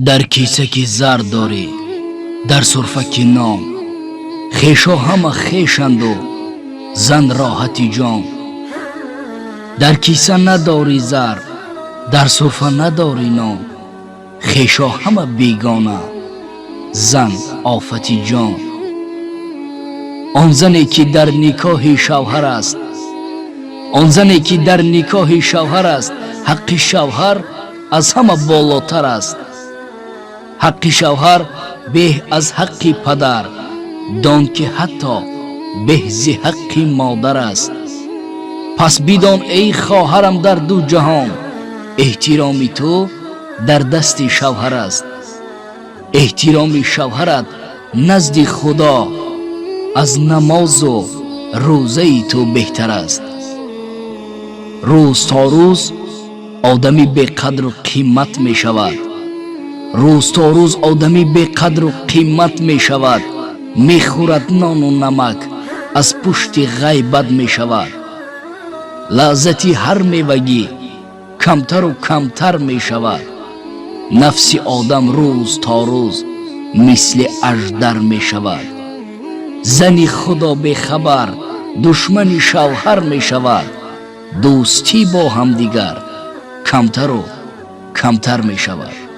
Дар киса ки зар дорӣ, дар суфра ки нон, хешо ҳама хешанду зан роҳати ҷон. Дар киса надорӣ зар, дар суфра надорӣ нон, хешо ҳама бегона, зан офати ҷон. Он зане ки дар никоҳи шавҳар аст, он зане ки дар никоҳи шавҳар аст, ҳаққи шавҳар аз ҳама болотар аст. Ҳаққи шавҳар беҳ аз ҳаққи падар, дон ки ҳатто беҳ зи ҳаққи модар аст. Пас бидон, эй хоҳарам, дар ду ҷаҳон эҳтироми ту дар дасти шавҳар аст. Эҳтироми шавҳарат назди Худо аз намозу рӯзаи ту беҳтар аст. Рӯз то рӯз одамӣ беқадру қимат мешавад, рӯз то рӯз одамӣ беқадру қимат мешавад, мехӯрад нону намак, аз пушти ғайбат мешавад. Лаззати ҳар мевагӣ камтару камтар мешавад, нафси одам рӯз то рӯз мисли аждар мешавад. Зани худо бехабар душмани шавҳар мешавад, дӯстӣ бо ҳамдигар камтару камтар мешавад.